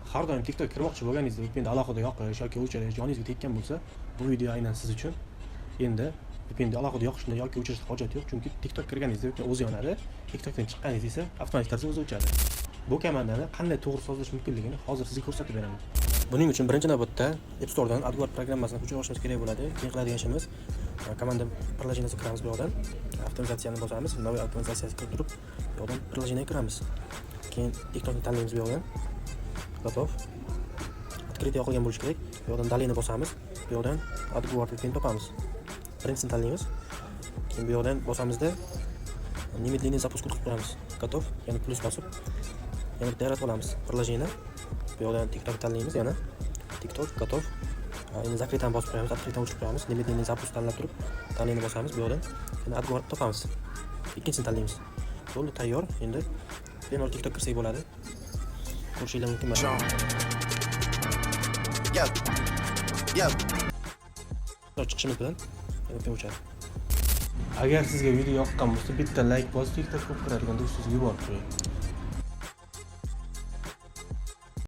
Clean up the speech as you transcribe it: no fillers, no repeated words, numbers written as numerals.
Har doim TikTok kirmoqchi bo'lganingizda VPNni alohida yoqish yoki o'chirish joningizga tekkan bo'lsa, bu video aynan siz uchun. Endi VPNni alohida yoqishni yoki o'chirishni hojati yo'q, chunki TikTok kirganingizda VPN o'zi yonadi, TikTokdan chiqqaningizda esa avtomatik tarzda o'zi o'chadi. Bu komandani qanday to'g'ri sozlash mumkinligini hozir sizga ko'rsatib beraman. Buning uchun birinchi navbatda App Store'dan AdGuard programmasini o'chirib olishimiz kerak bo'ladi. Keyin qiladigan ishimiz, komanda приложение siga kiramiz. Bu yoqdan avtomatizatsiyani bosamiz, новый avtomatizatsiyasi kirib turib, bu yoqdan приложение ga kiramiz. Keyin TikTokni tanlaymiz bu yoqdan. Готов. Открытый yoqilgan bo'lishi kerak. Bu yoqdan далее ni bosamiz. Bu yoqdan AdGuard VPN topamiz. Birinchisini tanlaymiz. Keyin bu yoqdan bosamizda, немедленный запуск qilib qo'yamiz. Готов. Yana plyus bosib, yana bitta yaratib olamiz. Приложение. Bu yoqdan TikTok tanlaymiz yana. TikTok, готов. Endi закрыть ni bosib qo'yamiz, открытый o'chirib qo'yamiz. Немедленный запуск tanlab turib, далее ni bosamiz. Bu yoqdan yana AdGuard topamiz. Ikkinchisini tanlaymiz. Bo'ldi, tayyor. Endi bemalol TikTok kirsak bo'ladi. Ko'rishinglar mumkin mana. Yeah. Chiqishimiz bilan yana o'chadi. Agar sizga video yoqqan bo'lsa, bitta like bosib, TikTok ko'p kiradigan do'stingizga yuborib qo'ying.